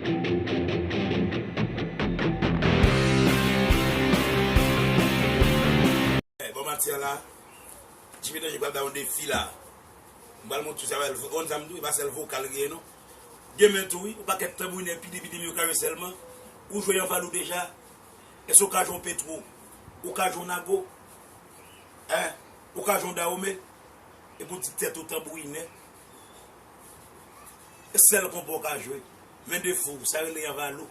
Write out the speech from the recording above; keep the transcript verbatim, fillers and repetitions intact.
Eh, bon, maten la, Jimmy Danje pral ba yon defi la. M pral montre sa, yon zam tou, e pa sèl vokal li ye, non. Gen men tou, wi, yon pakèt tanbourinè pidi pidi yo ka jwe sèlman. Ou jwe yon valou deja. Èske ou ka jwe yon petwo? Ou ka jwe yon nago? Hein? Ou ka jwe yon dawome? Epi ou di tèt ou tanbourinè. E sèl konpa ou ka jwe. Men defo, sa rele yon valou.